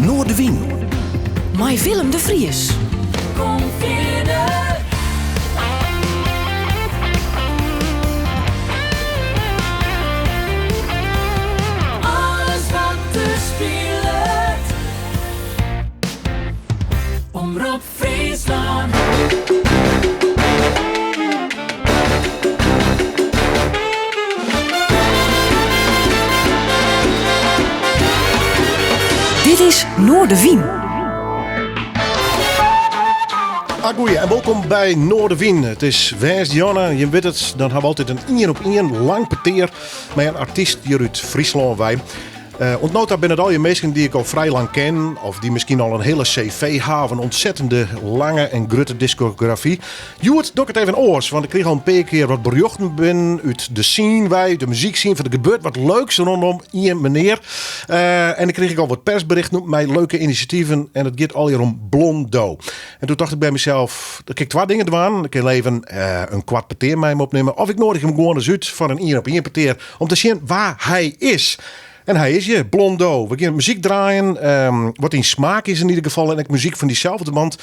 Noardewyn. Mei Willem de Vries. Kom fierder. Alles wat der spilet. Omrop Fryslân. Dit is Noardewyn. Agoeie en wolkom by Noardewyn. It is woansdei, jim witte it, dan ha we altyd in ien op ien lang petear mei in artyst hjir út Fryslân wei. Oant no ta binne it allegear minsken dy't ik al frij lang ken of dy't miskien al in hiele CV ha of in ontzettende lange en grutte diskografy. Hjoed doch ik it even oars, want ik krige al in pear kear wat berjochten binnen út de scene wei, út de muzykscene, fan der gebeurt wat leuks rondom ien menear. En dan krige ik al wat persberichten mei leuke inisjativen en it giet allegear om Blondeau. En doe tocht ik by mysels, dan kin ik twa dingen dwaan. Ik kin even in koart petear mei him opnimme of ik noadigje him gewoan ris út foar in ien op ien petear om te sjen wa hy is. En hy is hjir, Blondeau. We gean muzyk draaien, wat dyn smaak is yn ieder gefal en ek muzyk fan dysels want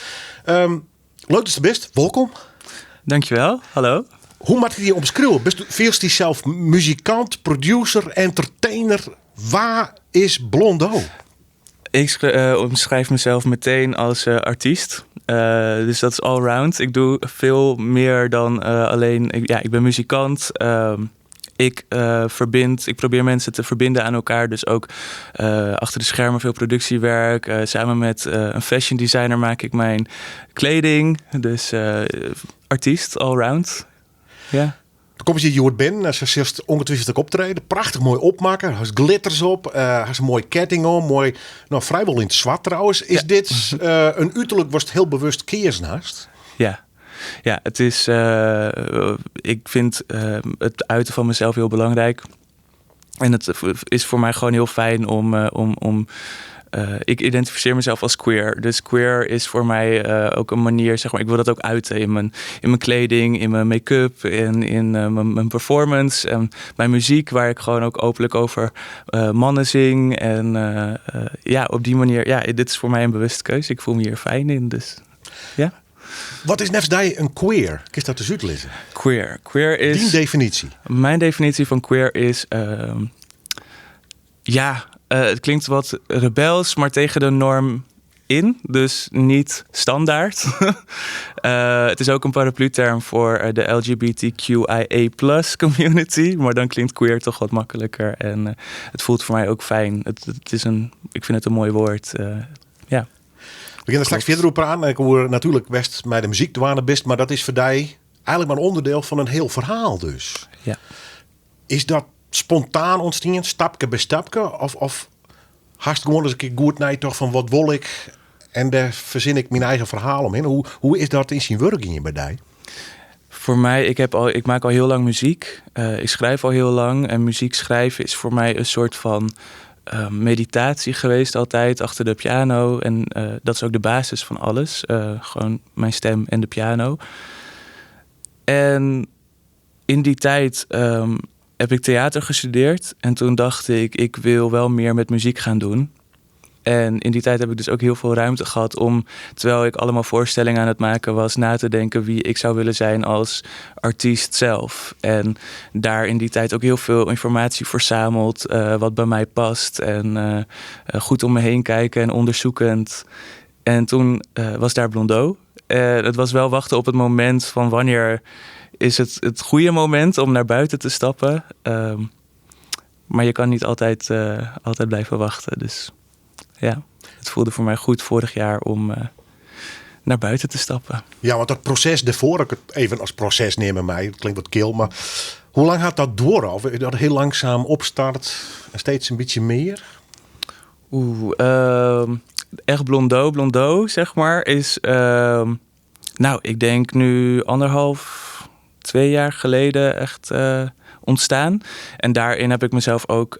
leuk datst der bist, wolkom. Dankjewel, hallo. Hoe moat ik dy omskriuwe? Bist, fielst dysels muzikant, producer, entertainer? Wa is Blondeau? Ik omschrijf mezelf meteen als artiest. Dus dat is allround. Ik doe veel meer dan alleen. Ik, ja, ik ben muzikant. Ik verbind, ik probeer mensen te verbinden aan elkaar. Dus ook achter de schermen veel productiewerk. Samen met een fashion designer maak ik mijn kleding. Dus artiest allround. Ja. Dan kom je hjoed binnen, se silst ongetwijfeld ek optreden. Prachtich moai opmakke, hast glitters op, hast in moaie ketting om, moai, no frijwol yn it swart trouwens. Is dit in uterlik watst hiel bewust keazen hast? Ja. Ja, het is, ik vind het uiten van mezelf heel belangrijk. En het is voor mij gewoon heel fijn om, ik identificeer mezelf als queer. Dus queer is voor mij ook een manier, zeg maar, ik wil dat ook uiten in mijn kleding, in mijn make-up, in mijn performance en mijn muziek, waar ik gewoon ook openlijk over mannen zing. En ja, op die manier, ja, dit is voor mij een bewuste keuze. Ik voel me hier fijn in, dus ja. Wat is neffens dy in queer? Kinst dat ris útlizze? Queer. Queer is... Dyn definysje? Mijn definitie van queer is, ja, het klinkt wat rebels, maar tegen de norm in. Dus niet standaard. Het is ook een paraplu-term voor de LGBTQIA plus community. Maar dan klinkt queer toch wat makkelijker. En het voelt voor mij ook fijn. Ik vind het een mooi woord. Ja. We gean der straks fierder oer praten. Ik hoor natuerlik bêst mei de muzyk dwaande bist, mar dat is foar dy eigenlik mar in ûnderdiel fan in hiel ferhaal dus. Ja. Is dat spontaan ûntstien, stapke by stapke? Of hast gewoan ris in kear goed neitocht fan wat wol ik en dêr fersin ik myn eigen ferhaal omhinne? Hoe is dat yn syn wurk gien by dy? Voor mij, ik maak al heel lang muziek. Ik schrijf al heel lang. En muziek schrijven is voor mij een soort van meditatie geweest altijd achter de piano. En dat is ook de basis van alles. Gewoon mijn stem en de piano. En in die tijd heb ik theater gestudeerd. En toen dacht ik, ik wil wel meer met muziek gaan doen. En in die tijd heb ik dus ook heel veel ruimte gehad om, terwijl ik allemaal voorstellingen aan het maken was, na te denken wie ik zou willen zijn als artiest zelf. En daar in die tijd ook heel veel informatie verzameld, wat bij mij past. En goed om me heen kijken en onderzoekend. En toen was daar Blondeau. Het was wel wachten op het moment van wanneer is het het goede moment om naar buiten te stappen. Maar je kan niet altijd blijven wachten. Dus ja, het voelde voor mij goed vorig jaar om naar buiten te stappen. Ja, want dat proces daarvoor, ik het even als proces nemen mij, het klinkt wat kil, maar hoe lang gaat dat door? Of dat heel langzaam opstart en steeds een beetje meer? Oeh, echt Blondeau, Blondeau, zeg maar, is, ik denk nu anderhalf, 2 jaar geleden echt ontstaan. En daarin heb ik mezelf ook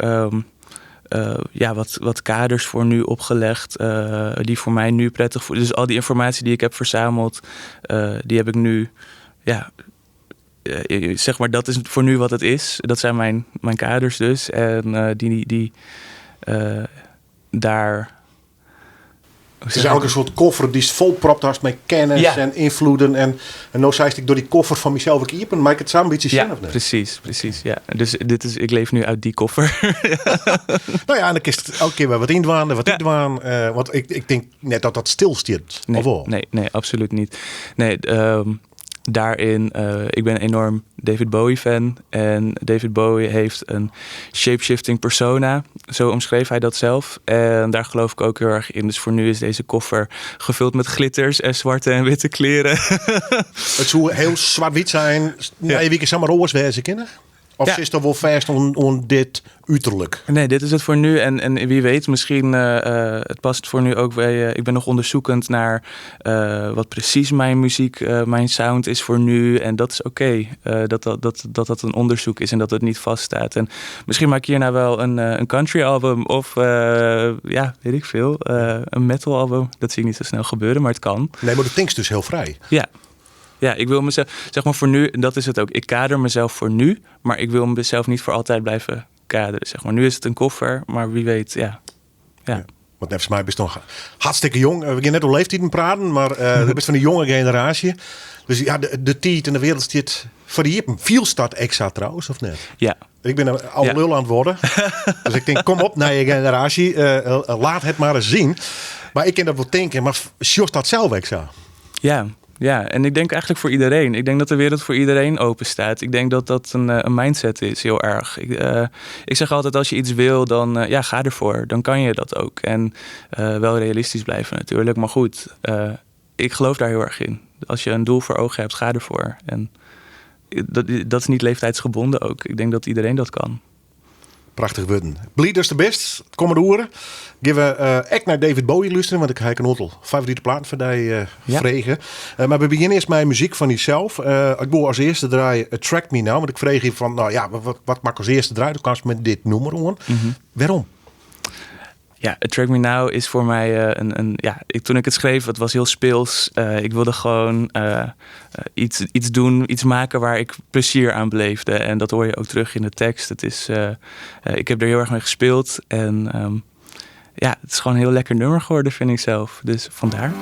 wat kaders voor nu opgelegd, die voor mij nu prettig voelen. Dus al die informatie die ik heb verzameld, die heb ik nu, ja, zeg maar, dat is voor nu wat het is. Dat zijn mijn kaders dus. En die daar... Het is eigenlijk een soort koffer die volpropt hast met kennis en invloeden. En nou zei ik door die koffer van mezelf ik iepen, maar ik het samen een beetje Ja, zin of niet? precies. Ja. Dus ik leef nu uit die koffer. Nou ja, en dan is het elke keer weer wat indwaan en wat indwaan. Want ik denk net dat dat stil zit. Nee, of wel? nee, absoluut niet. Nee, daarin, ik ben enorm David Bowie fan. En David Bowie heeft een shapeshifting persona. Zo omschreef hij dat zelf. En daar geloof ik ook heel erg in. Dus voor nu is deze koffer gevuld met glitters en zwarte en witte kleren. Het zou heel zwart-wit zijn. Nee, wie kan maar oors wezen kennen? Of is dat wel vast om dit uiterlijk? Nee, dit is het voor nu. En wie weet, misschien het past voor nu ook bij... ik ben nog onderzoekend naar wat precies mijn muziek, mijn sound is voor nu. En dat is oké, dat een onderzoek is en dat het niet vaststaat. En misschien maak ik hierna wel een country album of ja, weet ik veel. Een metal album. Dat zie ik niet zo snel gebeuren, maar het kan. Nee, maar de tanks dus heel vrij. Ja. Ja, ik wil mezelf, zeg maar voor nu, en dat is het ook. Ik kader mezelf voor nu, maar ik wil mezelf niet voor altijd blijven kaderen. Zeg maar. Nu is het een koffer, maar wie weet, ja. Ja. Ja, want volgens mij ben je nog hartstikke jong. We gaan net over leeftijd praten, maar je bent van de jonge generatie. Dus ja, de tijd en de wereld zit voor die viel start extra trouwens, of net? Ja. Ik ben al lul aan het worden. Dus ik denk, kom op naar je generatie. Laat het maar eens zien. Maar ik kan dat wel denken, maar sjocht dat zelf extra? Ja. Ja, en ik denk eigenlijk voor iedereen. Ik denk dat de wereld voor iedereen open staat. Ik denk dat dat een mindset is, heel erg. Ik zeg altijd, als je iets wil, dan ga ervoor. Dan kan je dat ook. En wel realistisch blijven natuurlijk. Maar goed, ik geloof daar heel erg in. Als je een doel voor ogen hebt, ga ervoor. En dat is niet leeftijdsgebonden ook. Ik denk dat iedereen dat kan. Prachtig woorden. Bleed is de best. Kom maar door. Geven we echt naar David Bowie luisteren, want ik heb een aantal favoriete platen van die vregen. Maar we beginnen eerst met muziek van jezelf. Ik wil als eerste draaien Attract Me Now, want ik vreeg je van, nou ja, wat mag ik als eerste draaien? Dan kan ze met dit nummer horen. Waarom? Ja, Attract Me Now is voor mij een, ja, ik, toen ik het schreef, het was heel speels. Ik wilde gewoon iets doen, iets maken waar ik plezier aan beleefde. En dat hoor je ook terug in de tekst. Ik heb er heel erg mee gespeeld. En het is gewoon een heel lekker nummer geworden, vind ik zelf. Dus vandaar.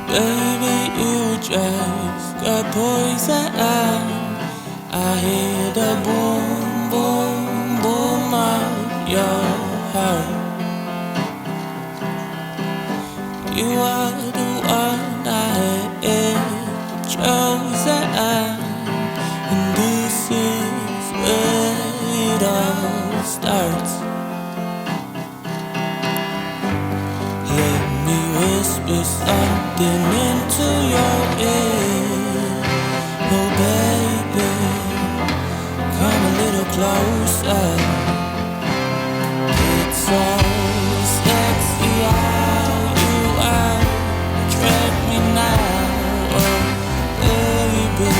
Baby, you just got poison. I hear the boom, boom, boom of your heart. You are the one I have chosen, and this is where it all starts. Let me whisper something into your ear. Oh baby, come a little closer. It's so sexy how you are. Attract me now, oh baby.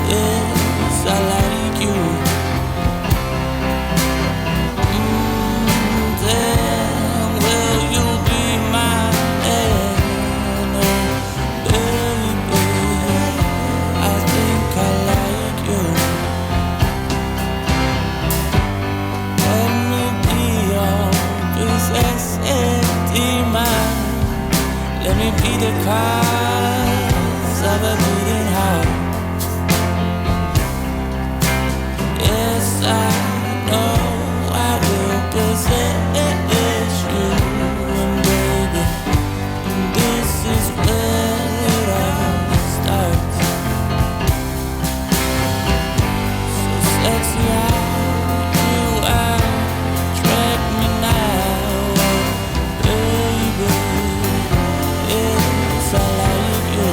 Yes, I like you. Damn, will you be my man? Oh baby, I think I like you. Let me be your possessive demon. Let me be the cause of a beating heart. Yes, I know I will possess you, and baby, this is where it all starts. So sexy how you are, attract me now, baby. Yes, I like you.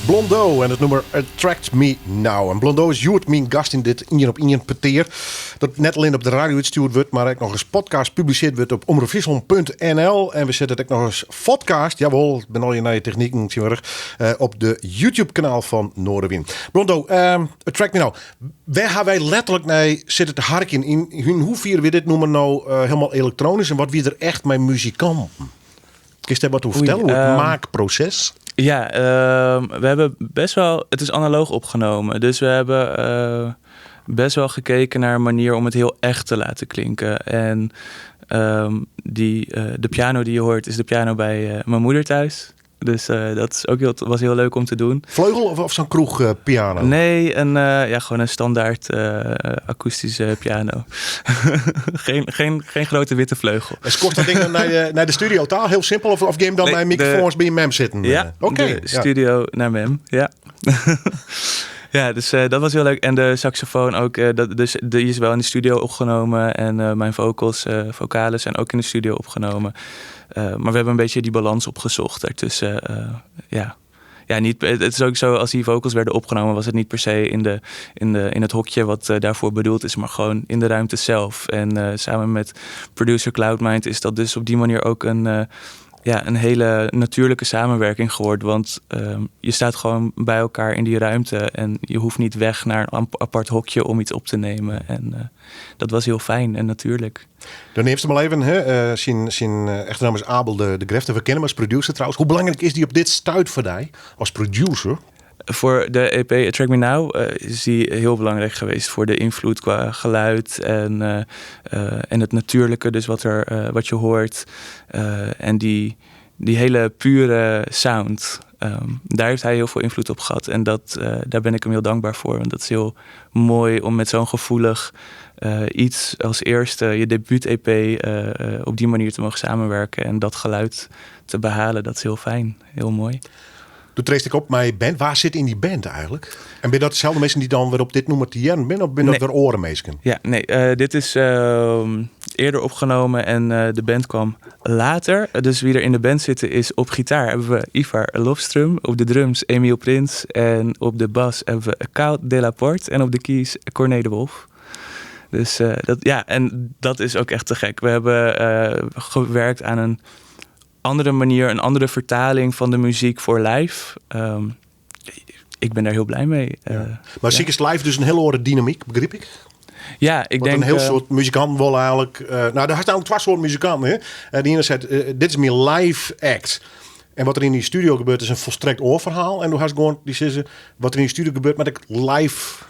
Blondeau en it nûmer Attract Me Now. En Blondeau is hjoed myn gast yn dit ien op ien petear. Dat net allinne op de radio útstjoerd wurdt, mar ek noch as podcast publisearre wurdt op omropfryslân.nl. En we sette it ek noch as vodcast, jawol, it binne allegear nije techniken tsjintwurdich, eh, op de YouTube-kanaal fan Noardewyn. Blondeau, Attract Me Now. Wêr ha wy letterlik nei sitten te harkjen? Yn hoefier wie dit nûmer no eh, hielendal elektronysk en wat wie der echt mei muzikanten? Kinst dêr wat oer fertelle, oer it maakproses? Ja, we hebben best wel. Het is analoog opgenomen. Dus we hebben best wel gekeken naar een manier om het heel echt te laten klinken. En de piano die je hoort is de piano bij mijn moeder thuis. Dus dat is ook heel, was heel leuk om te doen. Fleugel of zo'n kroegpiano? Nee, ja, gewoon een standaard akoestische piano. Geen grote witte vleugel. En kost dat ding dan naar de studio taal? Heel simpel? Of ga je dan Nee, bij microfoons bij je mem zitten? Ja, Oké, de ja. studio naar mem, ja. Ja, dus dat was heel leuk. En de saxofoon ook. Dus die is wel in de studio opgenomen. En mijn vocalen zijn ook in de studio opgenomen. Maar we hebben een beetje die balans opgezocht daartussen. Ja. Ja, niet, het is ook zo, als die vocals werden opgenomen, was het niet per se in het hokje wat daarvoor bedoeld is, maar gewoon in de ruimte zelf. En samen met producer Cloudmind is dat dus op die manier ook een hele natuurlijke samenwerking geworden. Want je staat gewoon bij elkaar in die ruimte en je hoeft niet weg naar een apart hokje om iets op te nemen. En dat was heel fijn en natuurlijk. Dan neemt ze maar even, hè? Zijn echte naam is Abel de Grefte. We kennen hem als producer trouwens. Hoe belangrijk is die op dit stuit voor jou als producer? Voor de EP Attract Me Now is die heel belangrijk geweest voor de invloed qua geluid en het natuurlijke, dus wat je hoort. En die hele pure sound, daar heeft hij heel veel invloed op gehad. En daar ben ik hem heel dankbaar voor. Want dat is heel mooi om met zo'n gevoelig iets als eerste, je debuut-E P op die manier te mogen samenwerken en dat geluid te behalen. Dat is heel fijn, heel mooi. Toen treed ik op mijn band. Waar zit in die band eigenlijk? En ben dat dezelfde mensen die dan weer op dit nummer te jaren ben? Of ben dat Nee. weer orenmeesken? Ja, nee. Dit is eerder opgenomen en de band kwam later. Dus wie er in de band zitten is op gitaar hebben we Ivar Lofström. Op de drums Emiel Prins. En op de bas hebben we Kyle Delaporte. En op de keys Corné de Wolf. Dus dat, ja, en dat is ook echt te gek. We hebben gewerkt aan een andere manier, een andere vertaling van de muziek voor live. Ik ben daar heel blij mee. Maar ziek is live dus een hele andere dynamiek, begrijp ik? Ja, ik Want denk, een heel soort muzikant wil eigenlijk... Nou, daar staan ook twee soorten muzikanten. Hè? Die ene zegt, dit is mijn live act. En wat er in die studio gebeurt is een volstrekt oorverhaal. En toen had gewoon, die zeggen, wat er in die studio gebeurt, maar dat ik live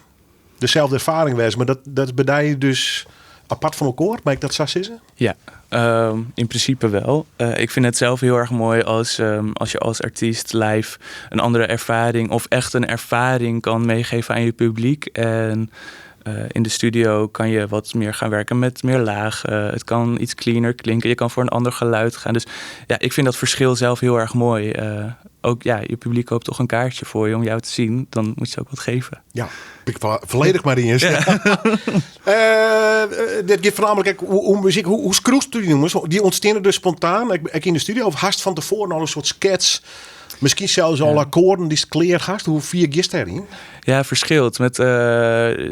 dezelfde ervaring was. Maar dat is bij je dus apart van elkaar, maar ik dat zo zeggen? Ja, in principe wel. Ik vind het zelf heel erg mooi als je als artiest live een andere ervaring of echt een ervaring kan meegeven aan je publiek. En in de studio kan je wat meer gaan werken met meer lagen. Het kan iets cleaner klinken. Je kan voor een ander geluid gaan. Dus ik vind dat verschil zelf heel erg mooi. Ook je publiek koopt toch een kaartje voor je om jou te zien. Dan moet je ze ook wat geven. Ja, ik volledig maar in eens. Dit geeft voornamelijk, kijk, hoe muziek, hoe schroest die nummers? Die ontstaan dus spontaan. Ik in de studio of haast van tevoren al een soort sketch. Misschien zelfs al akkoorden die kleer gast. Hoe vier gist daarin? Ja, verschilt.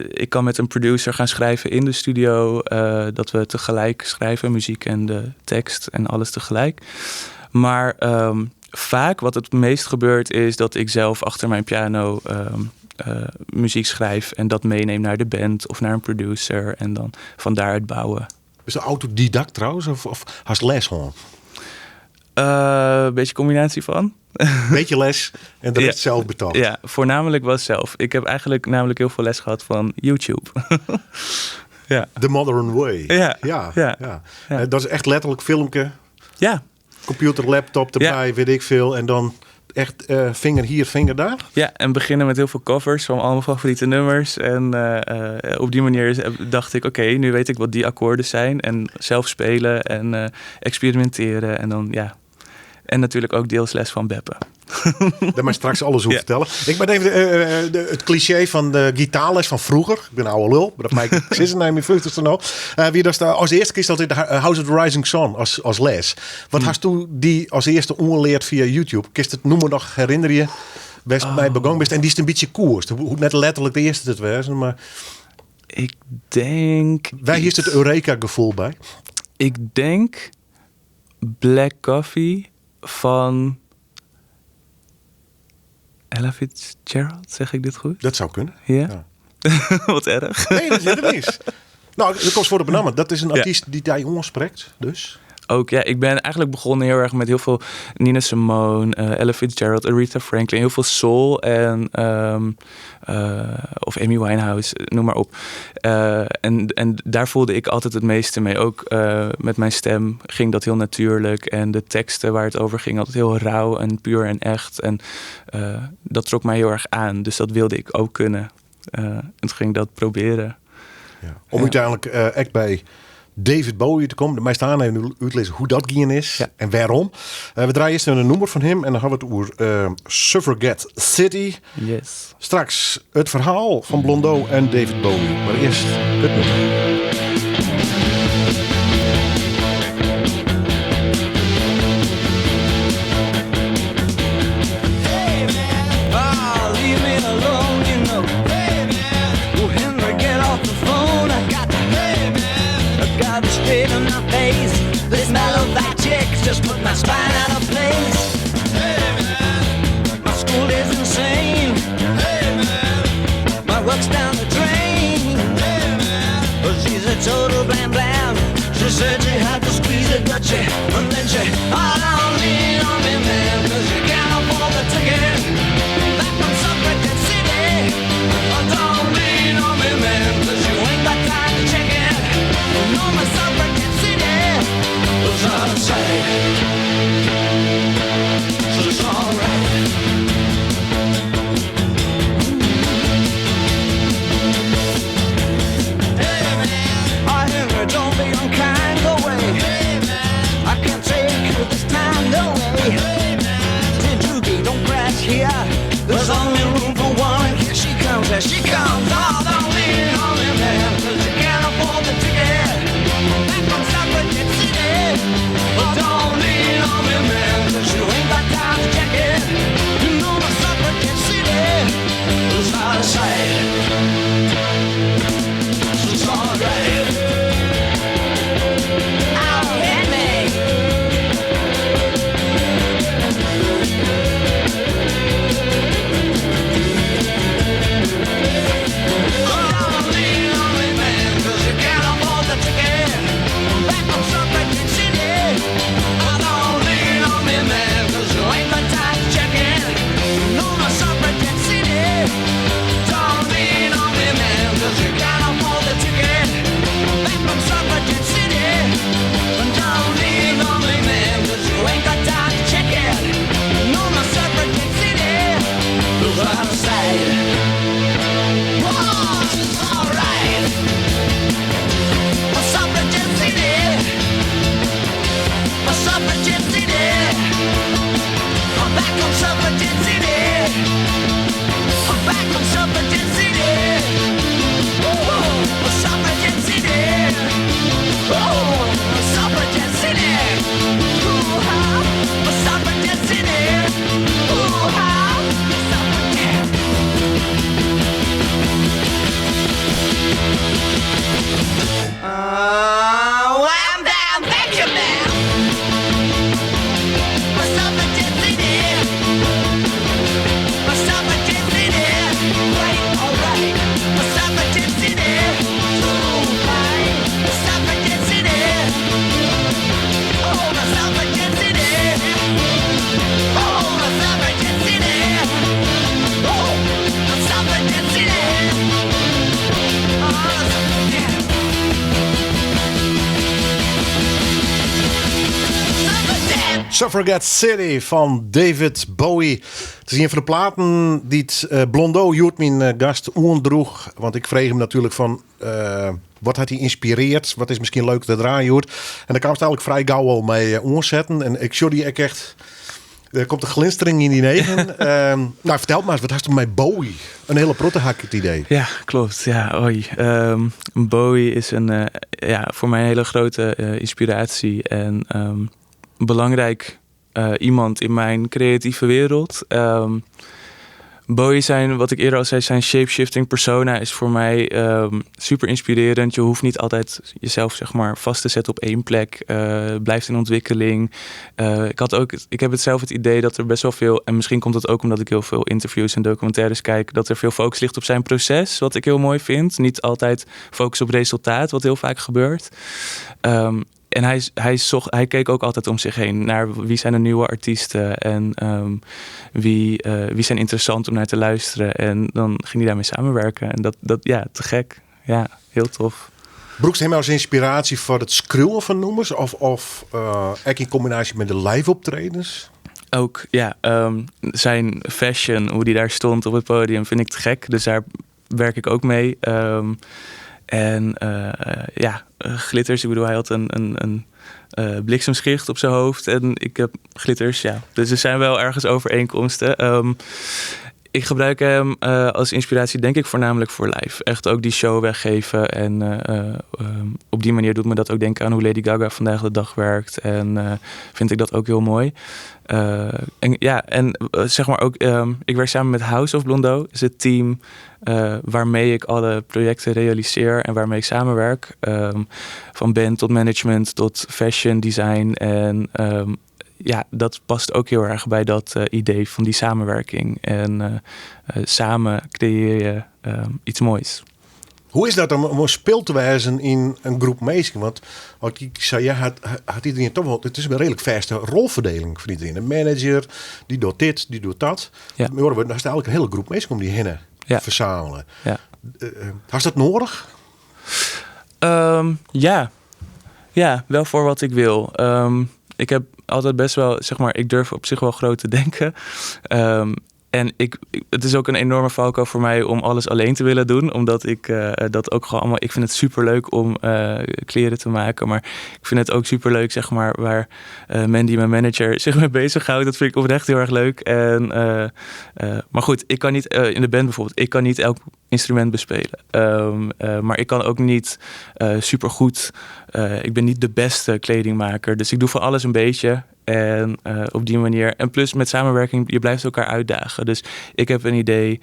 Ik kan met een producer gaan schrijven in de studio. Dat we tegelijk schrijven, muziek en de tekst en alles tegelijk. Maar vaak wat het meest gebeurt is dat ik zelf achter mijn piano muziek schrijf en dat meeneem naar de band of naar een producer en dan van daaruit bouwen. Is de autodidact trouwens of haast les gewoon? Een beetje combinatie van. Beetje les en de rest zelf betaald. Ja, voornamelijk wel zelf. Ik heb eigenlijk namelijk heel veel les gehad van YouTube. The modern way. Dat is echt letterlijk filmpje. Computer, laptop erbij, weet ik veel. En dan echt vinger hier, vinger daar. Ja, en beginnen met heel veel covers van al mijn favoriete nummers. En op die manier dacht ik, oké, nu weet ik wat die akkoorden zijn. En zelf spelen en experimenteren. En dan, ja. En natuurlijk ook deels les van Beppe. Daar maar straks alles over vertellen. Ik ben even het cliché van de gitaarles van vroeger. Ik ben een oude lul, maar dat maakt ik zit in mijn 50ste nou. Wie dat als eerste kiest altijd de House of the Rising Sun als les. Wat hast u die als eerste onleerd via YouTube? Kist het noemen nog, herinner je? Wêr'tst mei begûn bist en dy'tst in bytsje koest. Hoecht net letterlik de earste te wêzen, mar... Ik denk... Wêr hiest it Eureka-gefoel by? Ik denk Black Coffee fan Ella Fitzgerald, zeg ik dit goed? Dat zou kunnen. Ja? Wat erg. Nee, dat is net niks. Nou, dat komt voor de benammen. Dat is een artiest die daar oansprekt, dus. Ook, ja, ik ben eigenlijk begonnen heel erg met heel veel Nina Simone, Ella Fitzgerald, Aretha Franklin, heel veel soul en of Amy Winehouse, noem maar op. En daar voelde ik altijd het meeste mee. Ook met mijn stem ging dat heel natuurlijk. En de teksten waar het over ging, altijd heel rauw en puur en echt. En dat trok mij heel erg aan. Dus dat wilde ik ook kunnen. En toen ging ik dat proberen. Ja. Om uiteindelijk echt bij David Bowie te komen. Mij staan even uitlezen hoe dat gien is en waarom. We draaien eerst een nummer van hem en dan gaan we het over Suffragette City. Straks het verhaal van Blondeau en David Bowie. Maar eerst het nummer. Hey man, oh, leave me alone, you know. Hey man, oh Henry, get off the phone. I got the hey man, I got it straight in my face. This mellow fat chick's just put my spine out of place. Hey man, my school is insane. Hey man, my work's down the drain. Hey man, but she's a total blam blam. She said she had to squeeze it, but she and then she, oh, don't lean on me, man, 'cause you can't afford the ticket. Back from Suffragette City. Oh, don't lean on me, man, 'cause you ain't got time to check it. No, my Suffragette City was out of sight. So it's all right. Hey man, I Henry, don't be unkind, go away. Hey man, I can't take you this time, no way. Hey man, Tinjugi, don't crash here. There's only room for one. Here she comes, here she comes. Oh, don't lean on me, man, 'cause you can't afford the ticket. Back from Suffragette City. Oh, don't lean on me, man, 'cause you ain't got time to check it. You know my Suffragette City is out of sight. It's all right. Oh, hit me. Don't lean on me, man, 'cause you can't afford the ticket. Back from Suffragette City. Oh, don't lean on me, man, 'cause you ain't got time to check it. No, my Suffragette City. Don't lean on me, man, 'cause you can't afford the ticket. Back from Suffragette City. Don't lean on me, man, 'cause you ain't got time to check it. No, my Suffragette City. Is out of sight. Oh, it's all right. My Suffragette City. My Suffragette City. I'm back on Suffragette City. I'm back on Suffragette City. Oh, Suffragette City. Oh, Suffragette City. Ooh, ah, Suffragette City. Ooh, ah, Suffragette. Wham, bam, thank you, ma'am. My Suffragette City. My Suffragette City. Right, all right. My Suffragette City. Ooh, right. My Suffragette City. Oh, my Suffragette City. Oh, my Suffragette City. Oh, my Suffragette City. Oh, yeah. Suffragette. Suffragette City van David Bowie. Het is een van de platen die het Blondeau hjoed mijn gast oandroech. Want ik vreeg hem natuurlijk van, wat had hij inspireerd? Wat is misschien leuk te draaien hjoed? En daar kwam het eigenlijk vrij gauw al mee oansetten. En ik sorry, ik echt... Er komt een glinstering in die negen. Nou, vertel maar eens, wat had je met Bowie? Een hele protte hak het idee. Ja, klopt. Ja, oei. Bowie is ja, voor mij een hele grote inspiratie. En belangrijk iemand in mijn creatieve wereld. Bowie zijn, wat ik eerder al zei, zijn shapeshifting persona is voor mij super inspirerend. Je hoeft niet altijd jezelf zeg maar, vast te zetten op één plek. Blijft in ontwikkeling. Ik heb het zelf het idee dat er best wel veel, en misschien komt dat ook omdat ik heel veel interviews en documentaires kijk, dat er veel focus ligt op zijn proces, wat ik heel mooi vind. Niet altijd focus op resultaat, wat heel vaak gebeurt. En hij keek ook altijd om zich heen naar wie zijn de nieuwe artiesten en wie zijn interessant om naar te luisteren. En dan ging hij daarmee samenwerken. En dat ja, te gek. Ja, heel tof. Brûkst him as ynspiraasje foar it skriuwen fan nûmers of ek yn kombinaasje mei de live optredens? Ook, ja. Zijn fashion, hoe die daar stond op het podium, vind ik te gek. Dus daar werk ik ook mee. En ja, glitters. Ik bedoel, hij had een bliksemschicht op zijn hoofd. En ik heb glitters, ja. Dus er zijn wel ergens overeenkomsten. Ik gebruik hem als inspiratie, denk ik, voornamelijk voor live. Echt ook die show weggeven. En op die manier doet me dat ook denken aan hoe Lady Gaga vandaag de dag werkt. En vind ik dat ook heel mooi. En ja, en zeg maar ook, ik werk samen met House of Blondeau. Is het team waarmee ik alle projecten realiseer en waarmee ik samenwerk. Van band tot management tot fashion design. En ja, dat past ook heel erg bij dat idee van die samenwerking. En samen creëer je iets moois. Hoe is dat om in spil te wêzen yn in groep minsken? Want as ik sei, ja, hat iedereen toch wol. It is in reedlik fêste rolferdieling foar iedereen. In manager, dy docht dit, dy docht dat. Mar dan is eigentlik in hiele groep minsken om dy hinne fersamele. Hast dat nedich? Ja. Ja, wel voor wat ik wil. Ik heb altijd best wel, zeg maar, ik durf op zich wel groot te denken. En het is ook een enorme valkuil voor mij om alles alleen te willen doen. Omdat ik dat ook gewoon allemaal... Ik vind het superleuk om kleren te maken. Maar ik vind het ook superleuk, zeg maar, waar Mandy, mijn manager, zich mee bezighoudt. Dat vind ik oprecht heel erg leuk. En, maar goed, ik kan niet, in de band bijvoorbeeld, ik kan niet elk instrument bespelen. Maar ik kan ook niet supergoed. Ik ben niet de beste kledingmaker. Dus ik doe van alles een beetje. En op die manier. En plus met samenwerking, je blijft elkaar uitdagen. Dus ik heb een idee.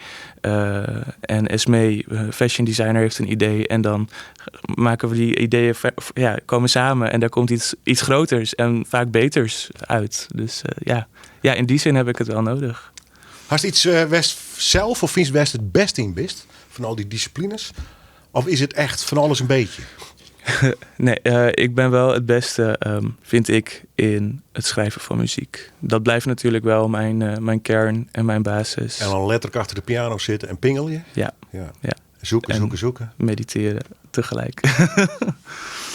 En Esmee, fashion designer, heeft een idee. En dan maken we die ideeën, ja, komen samen. En daar komt iets groters en vaak beters uit. Dus ja. Ja, in die zin heb ik het wel nodig. Hast yts wêr'tst sels of fynst wêr'tst it bêste yn bist? Fan al dy dissiplines? Of is it echt fan alles in bytsje? Nee, ik ben wel het beste, vind ik, in het schrijven van muziek. Dat blijft natuurlijk wel mijn kern en mijn basis. En dan letterlik achter de piano sitte en pingelje? Ja. Ja. Ja. Zoeken, En zoeken, zoeken. mediteren tegelijk.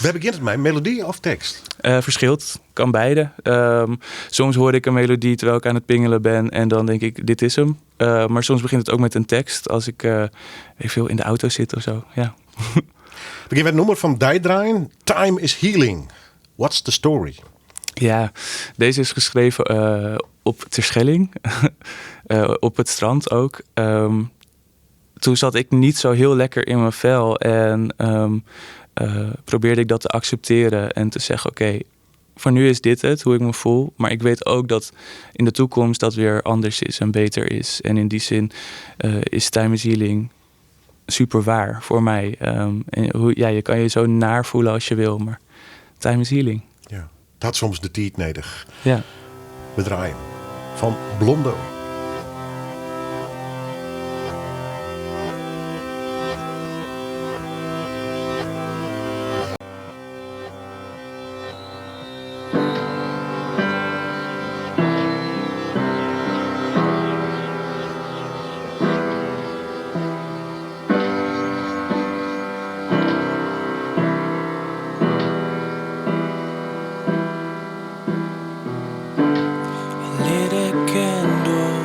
Wêr begjint it mei? Melody of tekst? Verschilt. Kan beide. Soms hoor ik een melodie terwijl ik aan het pingelen ben en dan denk ik, dit is hem. Maar soms begint het ook met een tekst als ik veel in de auto zit of zo. Ja. We gean it nûmer fan dy draaien. Time is Healing. What's the story? Ja, deze is geschreven op Terschelling. Op het strand ook. Toen zat ik niet zo heel lekker in mijn vel. En probeerde ik dat te accepteren en te zeggen, oké, voor nu is dit het, hoe ik me voel. Maar ik weet ook dat in de toekomst dat weer anders is en beter is. En in die zin is Time is Healing super waar voor mij. En hoe, ja, je kan je zo naar voelen als je wil, maar time is healing. Ja, it hat soms de tiid nedich. Ja. We draaien fan Blondeau. Lit a candle.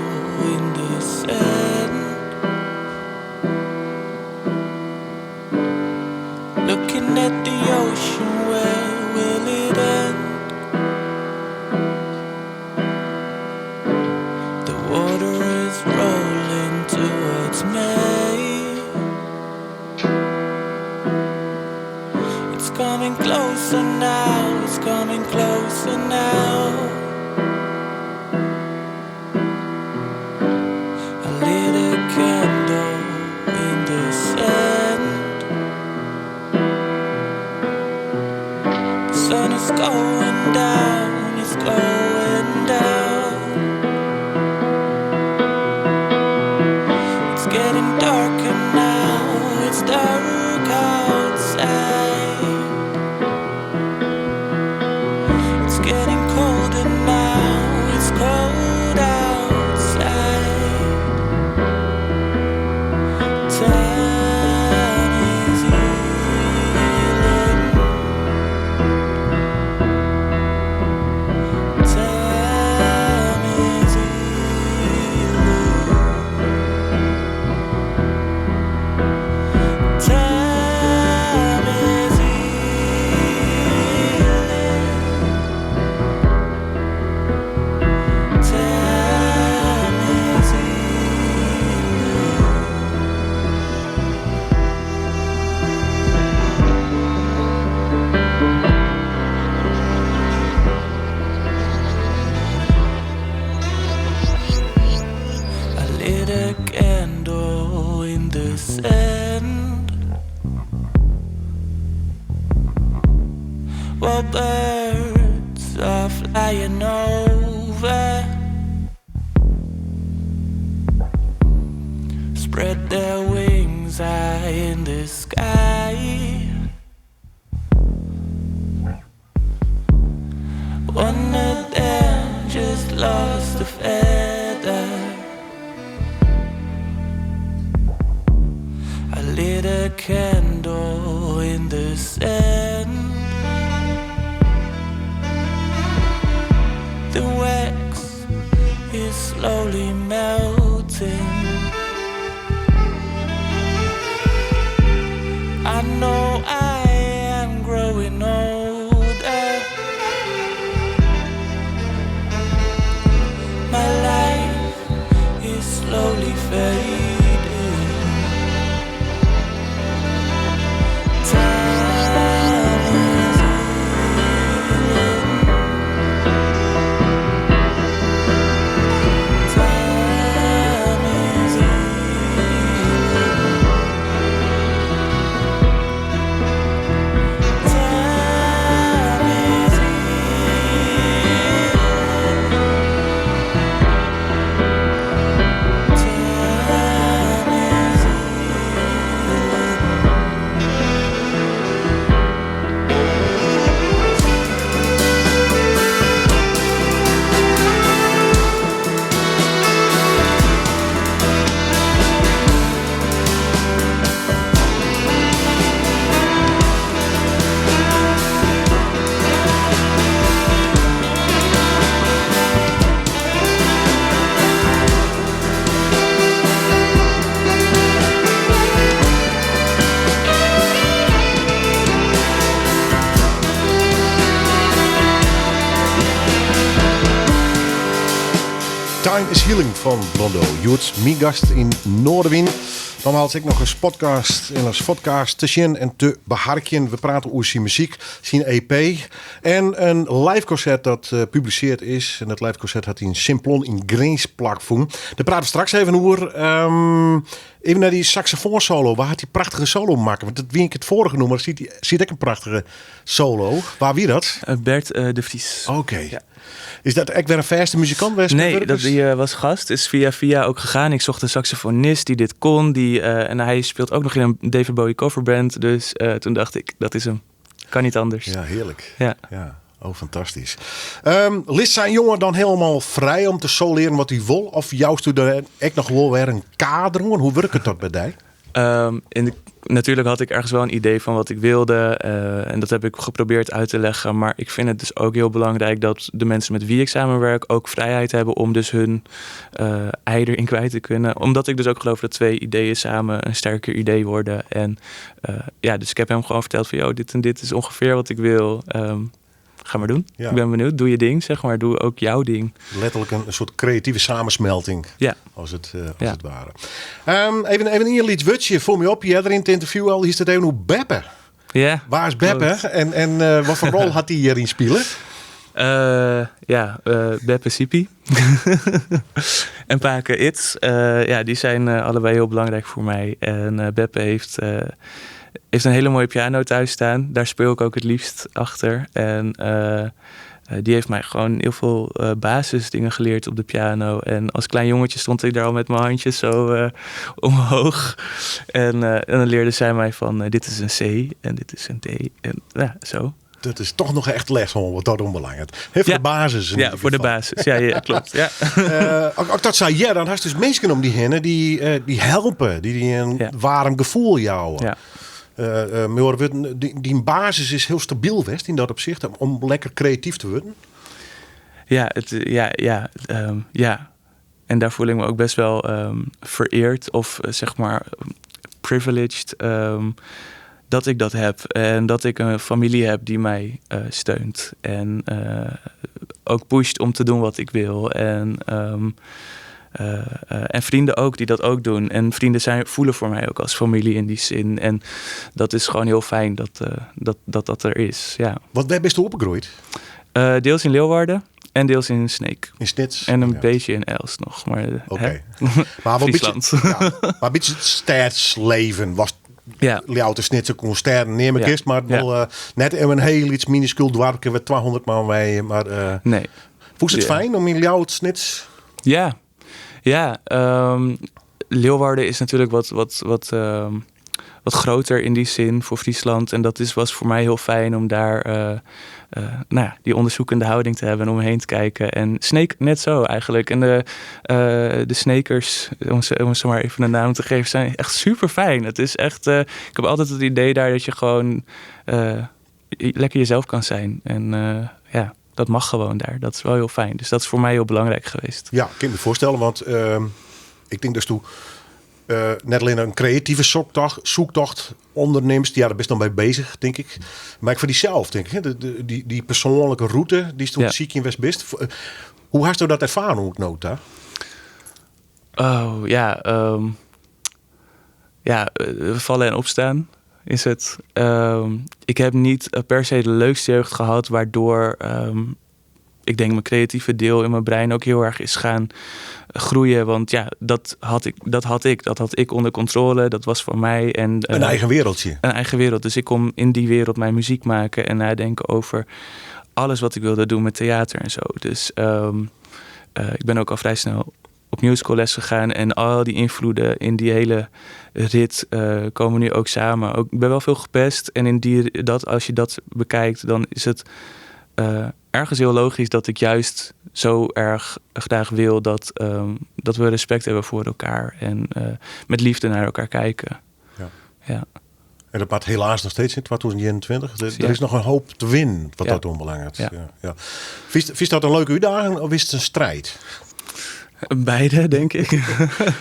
flying over. Spread their wings high in the sky. One of them just lost a feather. I lit a candle in the sand. The wax is slowly melting. I know I am growing older. My life is slowly fading. Time is healing. Time is healing. Time is healing. Time is healing. Time is Healing fan Blando. Hjoed myn gast yn Noardewyn. Dan haalt ek noch in podcast en as podcast te sjen en te beharkjen. We prate oer syn muzyk, syn EP en in live konsert dat publisearre is. En dat live konsert hat yn Simplon yn Grins plakfûn. Dêr prate we straks even oer. Even nei dy saxofoansolo. Wa hat dy prachtige solo makke? Want dat wie ik it foarige nûmer. Sit ek in prachtige solo. Wa wie dat? Bert de Vries. Oké. Ja. Is dat ek wer in fêste muzikant west? Nee, dat die was gast. Is via via ook gegaan. Ik zocht een saxofonist die dit kon. En hij speelt ook nog in een David Bowie coverband. Dus toen dacht ik, dat is hem. Kan niet anders. Ja, heerlijk. Ja. Ja. Oh, fantastysk. Lit sa'n jonge dan hielendal frij om te soleren wat hy wol? Of jousto der ek noch wol wer in kader oan? Hoe wurket dat by dy? Natuurlijk had ik ergens wel een idee van wat ik wilde. En dat heb ik geprobeerd uit te leggen. Maar ik vind het dus ook heel belangrijk dat de mensen met wie ik samenwerk ook vrijheid hebben om dus hun ei erin kwijt te kunnen. Omdat ik dus ook geloof dat twee ideeën samen een sterker idee worden. Dus ik heb hem gewoon verteld van, yo, dit en dit is ongeveer wat ik wil. Ga maar doen. Ik ben benieuwd. Doe je ding. Doe ook jouw ding. Letterlijk een soort creatieve samensmelting. Als het ware. Even in je lied Wutje, voel me op. Je had er in het interview al, hier staat even hoe Beppe. Waar is Beppe? En wat voor rol had hij hierin spelen? Beppe Sipi. En Pake Its. Die zijn allebei heel belangrijk voor mij. En Beppe heeft een hele mooie piano thuis staan. Daar speel ik ook het liefst achter. En die heeft mij gewoon heel veel basisdingen geleerd op de piano. En als klein jongetje stond ik daar al met mijn handjes zo omhoog. En dan leerde zij mij van dit is een C en dit is een D. En ja, zo. Dat is toch nog echt les, hoor, wat dat onbelangrijk. Heel voor de basis in Ja, ieder voor de geval. basis. Ja, ja, klopt. Ja. Ook dat zei jij, dan had je dus mensen om die heen die helpen, die een warm gevoel jouwen. Maar die basis is heel stabiel geweest in dat opzicht, om lekker creatief te worden. Ja, ja. En daar voel ik me ook best wel vereerd of privileged dat ik dat heb. En dat ik een familie heb die mij steunt. En ook pusht om te doen wat ik wil. En vrienden ook die dat ook doen. En vrienden voelen voor mij ook als familie in die zin. En dat is gewoon heel fijn dat er is. Ja. Want waar ben je opgegroeid? Deels in Leeuwarden en deels in Sneek. In Snits? En een beetje in Elst nog. Maar, hè? Maar wel een beetje, Friesland. ja, maar een beetje het stadsleven was Ja. Ljouwert, Snits, koe stêden neame Ja. kinst, mar Ja. wol net in hiel lyts minuskuul doarpke wêr't 200 man wenje, mar Nee. fûnst it Ja. fijn om yn Ljouwert, Snits? Ja, ja. Leeuwarden is natuurlijk wat groter in die zin voor Friesland. En dat was voor mij heel fijn om daar die onderzoekende houding te hebben en om me heen te kijken. En Sneek net zo eigenlijk. En de Snekers, om ze maar even een naam te geven, zijn echt super fijn. Het is echt, ik heb altijd het idee daar dat je gewoon lekker jezelf kan zijn. En dat mag gewoon daar. Dat is wel heel fijn. Dus dat is voor mij heel belangrijk geweest. Ja, ik kan me voorstellen, want ik denk dus toe net alleen een creatieve zoektocht ondernemst. Ja, daar ben je dan bij bezig, denk ik. Maar ik voor die zelf, denk ik. Hè? Die persoonlijke route, die stond ziek in West-Bist. Hoe hast u dat ervaren, hoe ik nota? Oh, ja. Vallen en opstaan is het. Ik heb niet per se de leukste jeugd gehad, waardoor ik denk mijn creatieve deel in mijn brein ook heel erg is gaan groeien. Want ja, dat had ik, dat had ik. Dat had ik onder controle. Dat was voor mij. En, een eigen wereldje. Een eigen wereld. Dus ik kon in die wereld mijn muziek maken en nadenken over alles wat ik wilde doen met theater. Dus ik ben ook al vrij snel op musicalles gegaan. En al die invloeden in die hele rit komen nu ook samen. Ook, ik ben wel veel gepest. En als je dat bekijkt, dan is het ergens heel logisch dat ik juist zo erg graag wil dat we respect hebben voor elkaar en met liefde naar elkaar kijken. En dat maakt helaas nog steeds in 2021. Er is nog een hoop te winnen wat dat onbelangrijk. Vies dat een leuke uitdaging of is het een strijd? Beide, denk ik.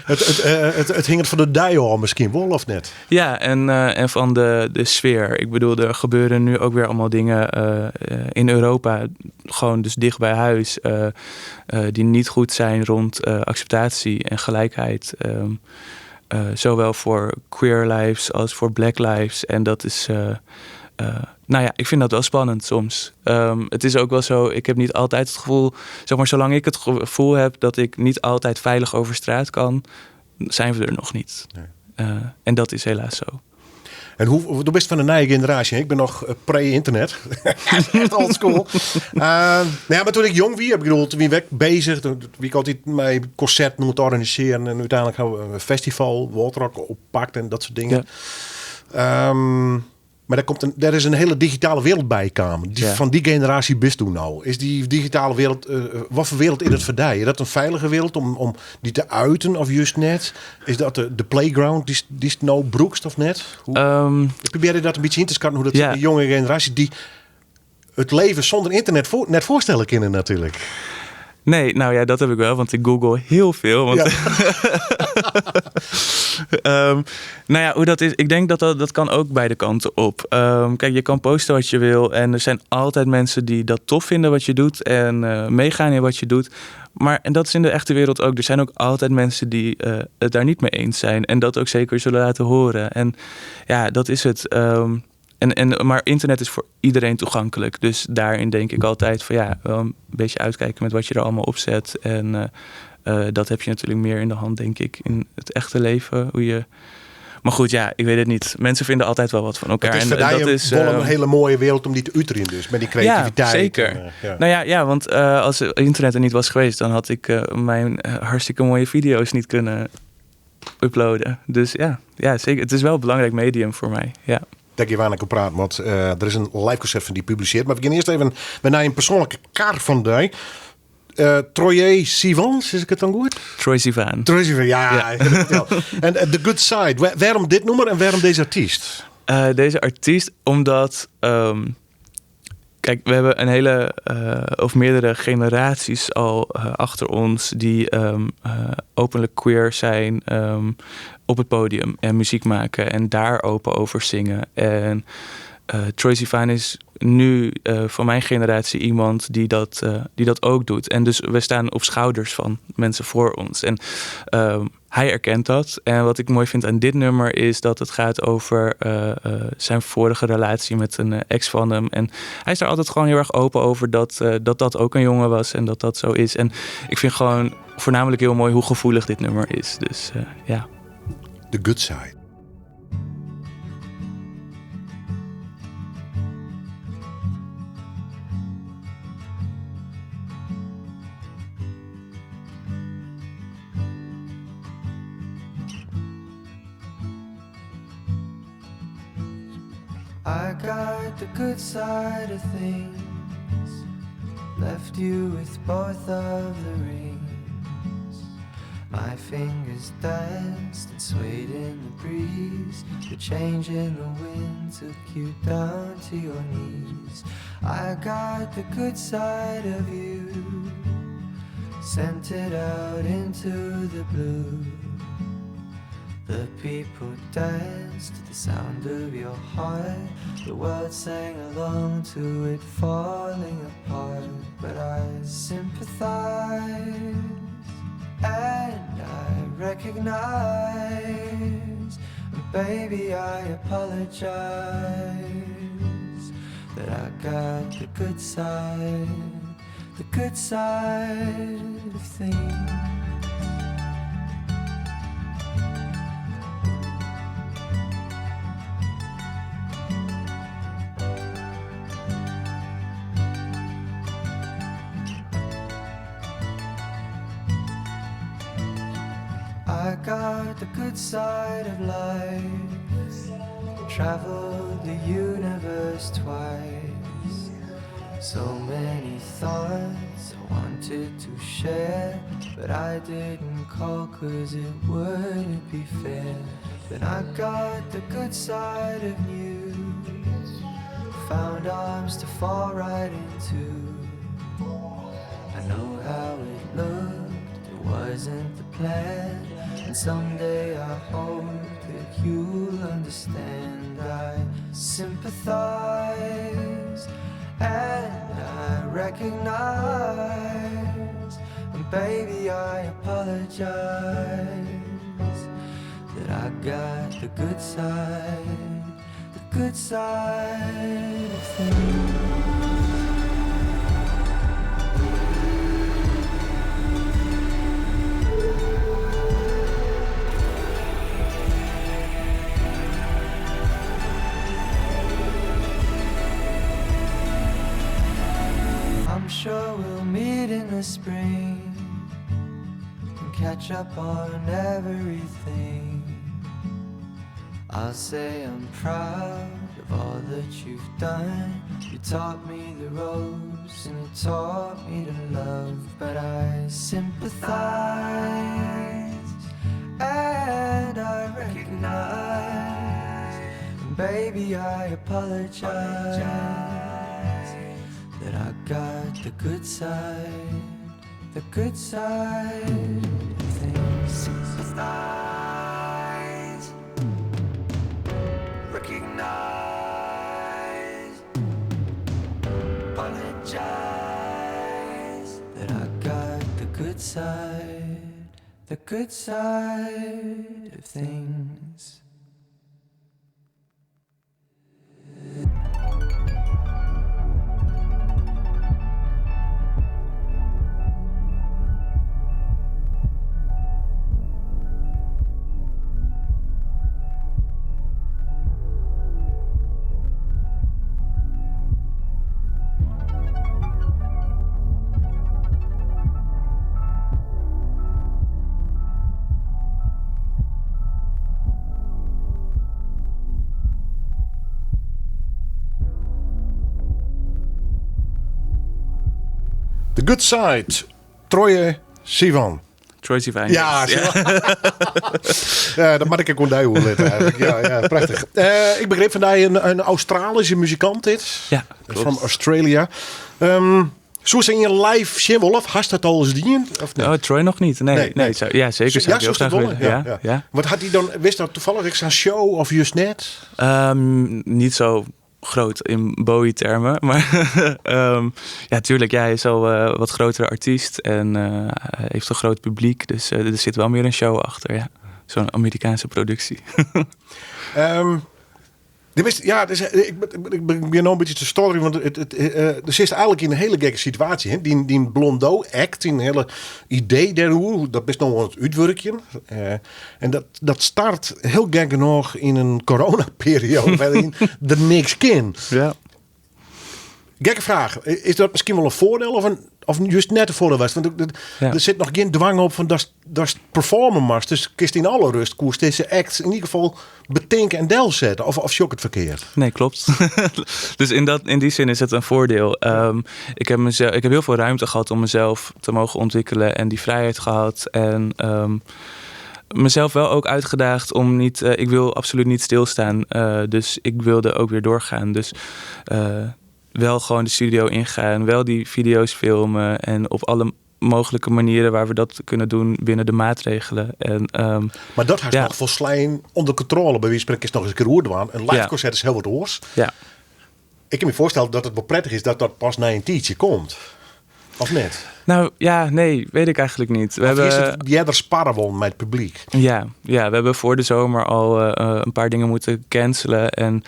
Het hing het van de dij al misschien wel, of net? Ja, en van de sfeer. Er gebeuren nu ook weer allemaal dingen in Europa. Gewoon dus dicht bij huis. Die niet goed zijn rond acceptatie en gelijkheid. Zowel voor queer lives als voor black lives. En dat is... ik vind dat wel spannend soms. Het is ook wel zo, ik heb niet altijd het gevoel... zolang ik het gevoel heb dat ik niet altijd veilig over straat kan... zijn we er nog niet. En dat is helaas zo. En hoe, du bist van de nieuwe generatie, hè? Ik ben nog pre-internet. Echt old school. Maar toen ik jong wie, heb ik bedoel, toen wie weg bezig, toen wie ik altijd mijn concert moet organiseren en uiteindelijk hebben we een festival, Wâldrock oppakt en dat soort dingen. Maar daar is een hele digitale wereld bij komen. Van die generatie bist toen nou. Is die digitale wereld, wat voor wereld is het voor die? Is dat een veilige wereld om die te uiten of juist net? Is dat de playground die is nou broekst of net? Ik probeerde dat een beetje in te schatten hoe dat de jonge generatie die het leven zonder internet net voorstellen kunnen natuurlijk. Nee, dat heb ik wel, want ik google heel veel. Hoe dat is, ik denk dat dat kan ook beide kanten op. Je kan posten wat je wil en er zijn altijd mensen die dat tof vinden wat je doet en meegaan in wat je doet. Maar, en dat is in de echte wereld ook, er zijn ook altijd mensen die het daar niet mee eens zijn en dat ook zeker zullen laten horen. En ja, dat is het. Maar internet is voor iedereen toegankelijk. Dus daarin denk ik altijd van wel een beetje uitkijken met wat je er allemaal op zet. En dat heb je natuurlijk meer in de hand, denk ik, in het echte leven. Hoe je... Maar goed, ik weet het niet. Mensen vinden altijd wel wat van elkaar. Het is voor En jou dat is, wel een hele mooie wereld om die te utteren dus, met die creativiteit. Ja, zeker. En ja. Want als internet er niet was geweest, dan had ik mijn hartstikke mooie video's niet kunnen uploaden. Dus ja, zeker. Het is wel een belangrijk medium voor mij, ja. Dat je waar ik op praat, want er is een live concert van die publiceert. Maar we gaan eerst even naar een persoonlijke kaart van die. Troye Sivan, is ik het dan goed? Troye Sivan. Troye Sivan, ja. Ja. Ja. En The Good Side. Waarom dit nummer en waarom deze artiest? Deze artiest, omdat... we hebben een hele of meerdere generaties al achter ons die openlijk queer zijn op het podium en muziek maken en daar open over zingen. En Troye Sivan is nu van mijn generatie iemand die dat ook doet. En dus we staan op schouders van mensen voor ons. En hij erkent dat. En wat ik mooi vind aan dit nummer is dat het gaat over zijn vorige relatie met een ex van hem. En hij is daar altijd gewoon heel erg open over dat dat ook een jongen was en dat dat zo is. En ik vind gewoon voornamelijk heel mooi hoe gevoelig dit nummer is. Dus ja. The Good Side. I got the good side of things, left you with both of the rings. My fingers danced and swayed in the breeze. The change in the wind took you down to your knees. I got the good side of you, sent it out into the blue. The people danced to the sound of your heart. The world sang along to it falling apart. But I sympathize and I recognize. And baby, I apologize that I got the good side, the good side of things. I got the good side of life. Traveled the universe twice. So many thoughts I wanted to share, but I didn't call cause it wouldn't be fair. Then I got the good side of news. Found arms to fall right into. I know how it looked, it wasn't the plan. And someday I hope that you'll understand. I sympathize and I recognize. And baby, I apologize that I got the good side, the good side of things. I'm sure we'll meet in the spring and catch up on everything. I'll say I'm proud of all that you've done. You taught me the ropes and you taught me to love, but I sympathize and I recognize. And baby, I apologize that I got the good side, the good side of things. Sympathize, recognize, apologize that I got the good side, the good side of things. The Good Side, Troye Sivan. Troye Sivan. Ja, ja, dat mag ik ook wel litten eigenlijk. Ja, ja, prachtig. Ik begreep van dat je een Australische muzikant is. Ja, klopt. From Australia. Zo zijn je live sjen of hast dat al eens dien? Of niet? Oh, Troye nog niet. Nee, Nee, nee, nee. Zou, ja, zeker. Zou Ja, ik heel zo is dat graag wel, willen. ja, Ja, ja. ja. Wat had hij dan? Wist dat toevallig ik zijn show of juist net? Niet zo groot in Bowie-termen, maar ja, tuurlijk, ja, hij is al wat grotere artiest en hij heeft een groot publiek, dus er zit wel meer een show achter, ja. Zo'n Amerikaanse productie. Dit is, ja, dus, ik ben, ik ben, ik ben, ik ben nou een beetje te storen, want er zit eigenlijk in een hele gekke situatie. Hè? Die Blondeau act, die hele idee daarover, dat is nog wel het uitwerkje. En dat start heel gek nog in een coronaperiode waarin er niks kan. Gekke vraag. Is dat misschien wel een voordeel of Of just net tefolle west. Want der sit noch gjin dwang op fan datst performe moatst. Dus kinst yn alle rêst koest dizze act yn ieder gefal betinke en delsette. Of sjoch ik it ferkeard? Nee, klopt. Dus in die zin is het een voordeel. Ik heb heel veel ruimte gehad om mezelf te mogen ontwikkelen en die vrijheid gehad. En mezelf wel ook uitgedaagd om niet... Ik wil absoluut niet stilstaan. Dus ik wilde ook weer doorgaan. Dus wel gewoon de studio ingaan, wel die video's filmen en op alle mogelijke manieren waar we dat kunnen doen binnen de maatregelen. Maar dat hast noch folslein ûnder kontrôle. By wize fan spreken is noch ris in kear oerdwaan. In live konsert is hiel wat oars. Ik kin my foarstelle dat it wol prettich is dat dat pas nei in tiidsje komt. Of net? Nou ja, nee, weet ik eigenlijk niet. We Of is hebben it earder sparre wollen mei it publyk? Ja, we hebben voor de zomer al een paar dingen moeten cancelen. En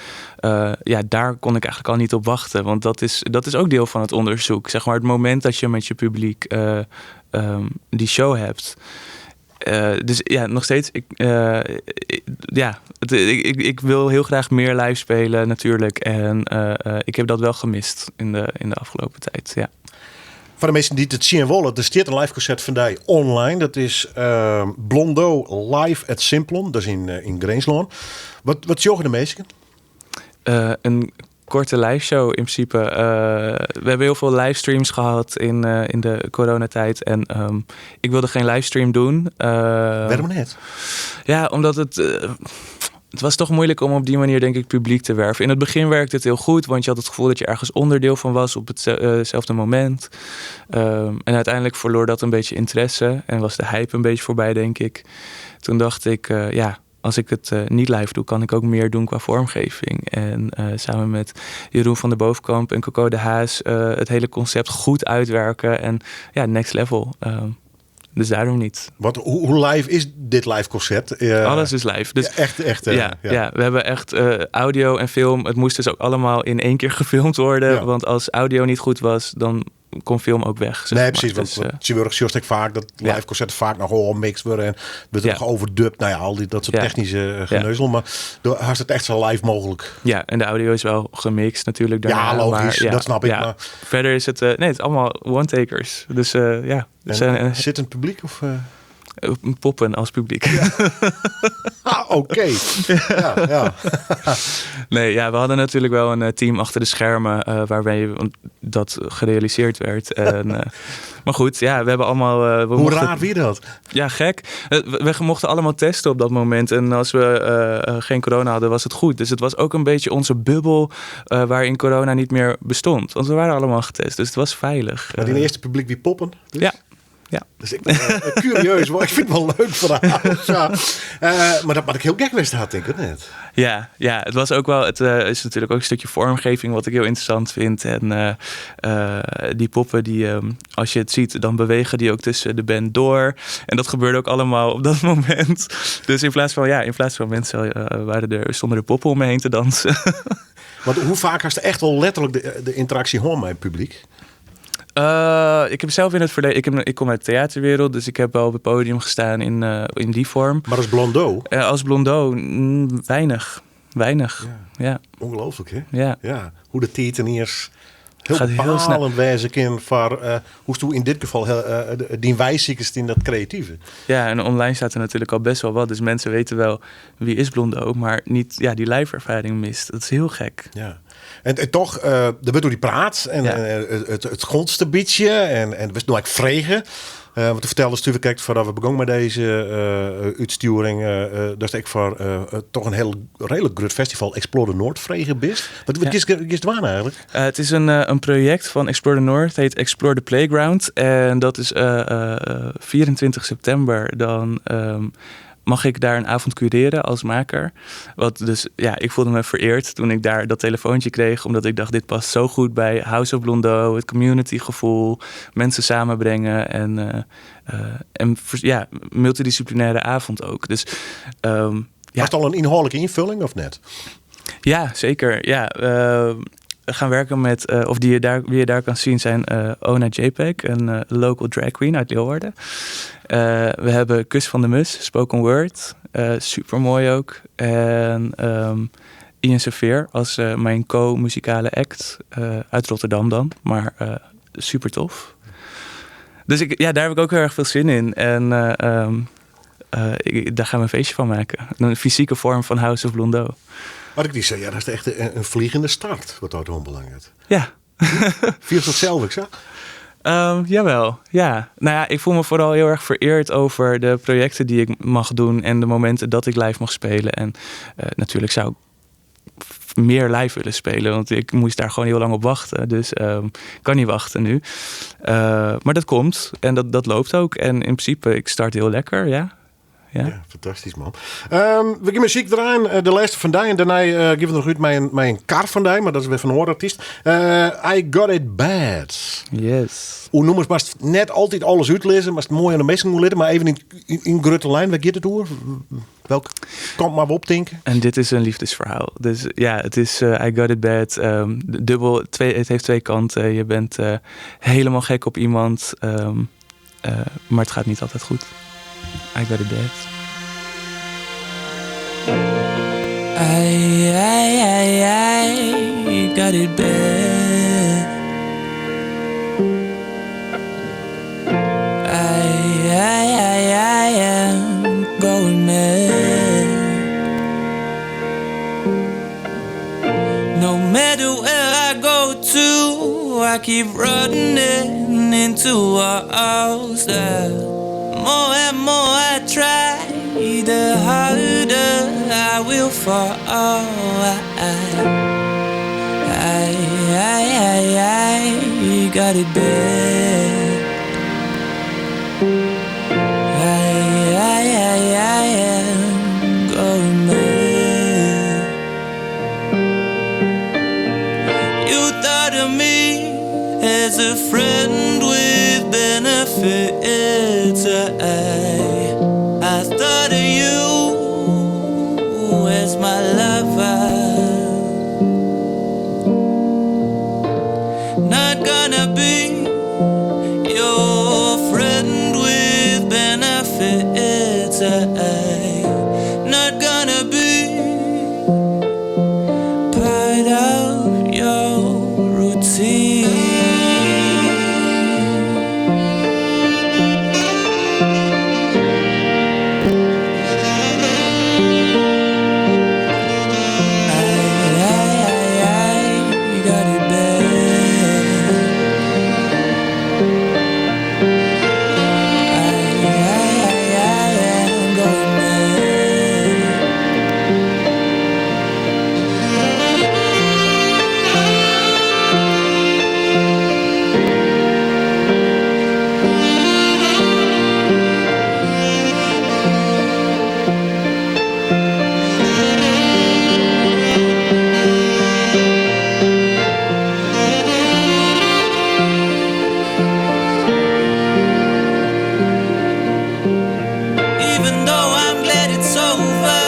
daar kon ik eigenlijk al niet op wachten. Want dat is ook deel van het onderzoek. Het moment dat je met je publiek die show hebt. Dus ja, nog steeds. Ik wil heel graag meer live spelen natuurlijk. En ik heb dat wel gemist in de afgelopen tijd, ja. Foar de minsken dy't it sjen wolle, der stiet in live konsert fan dy online. Dat is Blondeau Live at Simplon, dat is yn Grinslân. Wat sjogge de minsken? Een korte live show in principe. We hebben heel veel livestreams gehad in de coronatijd. En ik wilde geen livestream doen. Waarom net? Ja, omdat het was toch moeilijk om op die manier, denk ik, publiek te werven. In het begin werkte het heel goed, want je had het gevoel dat je ergens onderdeel van was op hetzelfde moment. En uiteindelijk verloor dat een beetje interesse en was de hype een beetje voorbij, denk ik. Toen dacht ik, ja, als ik het niet live doe, kan ik ook meer doen qua vormgeving. En samen met Jeroen van der Bovenkamp en Coco de Haas het hele concept goed uitwerken. En ja, next level. Dus daarom niet. Hoe live is dit live concert? Alles is live. Ja, echt, echt ja. We hebben echt audio en film. Het moest dus ook allemaal in één keer gefilmd worden. Want als audio niet goed was, dan kon film ook weg, zeg Nee, maar. precies. Want ze worden ik vaak dat live concerten vaak nog gemixt worden en wordt nog overdubt. Nou ja, al die, dat soort technische geneuzel. Maar door had het echt zo live mogelijk. Ja, en de audio is wel gemixt natuurlijk daarna, Ja, logisch, maar ja, dat snap ik, ja. maar Verder is het nee, het is allemaal one-takers. Dus ja. En zit een publiek of? Poppen als publiek. Ja. Ah, oké. Ja, ja. Nee, ja, we hadden natuurlijk wel een team achter de schermen waarbij dat gerealiseerd werd. Maar goed, ja, we hebben allemaal, we Hoe mochten raar wie dat? Ja, gek. We mochten allemaal testen op dat moment. En als we geen corona hadden, was het goed. Dus het was ook een beetje onze bubbel waarin corona niet meer bestond. Want we waren allemaal getest, dus het was veilig. Maar die eerste publiek wie poppen? Dus? Ja. Ja. Dus ik ben curieus, maar ik vind het wel een leuk verhaal. Ja. Maar dat wat ik heel gek wist had, denk ik net. Ja, ja, het was ook wel, het is natuurlijk ook een stukje vormgeving wat ik heel interessant vind. En die poppen die, als je het ziet, dan bewegen die ook tussen de band door. En dat gebeurde ook allemaal op dat moment. Dus in plaats van mensen stonden er poppen om me heen te dansen. Want hoe vaak had je echt wel letterlijk de interactie hoor met het publiek? Ik heb zelf in het verleden, ik kom uit de theaterwereld, dus ik heb wel op het podium gestaan in die vorm. Maar als Blondeau? Als Blondeau, weinig. Weinig, ja. Ongelooflijk, hè? Ja. Ja. Hoe de titaniers heel Gaat heel snel. bepalend wijze kind voor hoe toe in dit geval heel die wijziekers in dat creatieve. Ja, en online staat er natuurlijk al best wel wat. Dus mensen weten wel wie is Blondeau, maar niet, ja, die live ervaring mist. Dat is heel gek. Ja. En toch, er wordt door die praat en, en het grondste beetje en we zijn nog vregen. Want te vertellen, Stuart, kijk, voordat we begonnen met deze uitsturing, dat is ik voor toch een heel redelijk groot festival, Explore the North, vregen bist. Wat is het waar eigenlijk? Het is een project van Explore the North, het heet Explore the Playground. En dat is 24 september. Dan mag ik daar een avond cureren als maker. Wat dus, ja, ik voelde me vereerd toen ik daar dat telefoontje kreeg. Omdat ik dacht, dit past zo goed bij House of Blondeau. Het communitygevoel, mensen samenbrengen. En multidisciplinaire avond ook. Dus ja. Was het al een inhoudelijke invulling of net? Ja, zeker. Ja, we gaan werken met, of die je daar, wie je daar kan zien, zijn Ona JPEG, een local drag queen uit Leeuwarden. We hebben Kus van de Mus, spoken word. Super mooi ook. En Ian Seveer als mijn co-muzikale act. Uit Rotterdam dan, maar super tof. Dus ik, ja, daar heb ik ook heel erg veel zin in. En daar gaan we een feestje van maken. Een fysieke vorm van House of Blondeau. Wat ik die zei, ja, dat is echt een vliegende start wat dat belangrijk. Ja. Viel dat zelf, ik zeg? Jawel, ja. Nou ja, ik voel me vooral heel erg vereerd over de projecten die ik mag doen en de momenten dat ik live mag spelen. En natuurlijk zou ik meer live willen spelen, want ik moest daar gewoon heel lang op wachten. Dus ik kan niet wachten nu. Maar dat komt en dat loopt ook. En in principe, ik start heel lekker, ja. Ja. Ja, fantastisch man. We gaan muziek draaien. De laatste van die. En daarna geven we nog uit mijn kar van die, maar dat is weer van een artiest. I Got It Bad. Yes. Hoe noemen ze maar net altijd alles uitlezen, maar het mooi aan de mensen moet litten, maar even in grote lijn, waar gaat het over? Welk kant maar op denken? En dit is een liefdesverhaal. Dus ja, het is I Got It Bad. Dubbel, twee, het heeft twee kanten. Je bent helemaal gek op iemand, maar het gaat niet altijd goed. I Got It Bad. I got it bad. I am going mad. No matter where I go to, I keep running into walls. The more and more I try, the harder I will fall. I got it bad. I am going mad. You thought of me as a friend with benefits. I thought of you as my lover. Not gonna be your friend with benefits. I not gonna be part of your routine. I got it bad. I am going mad. Even though I'm glad it's over,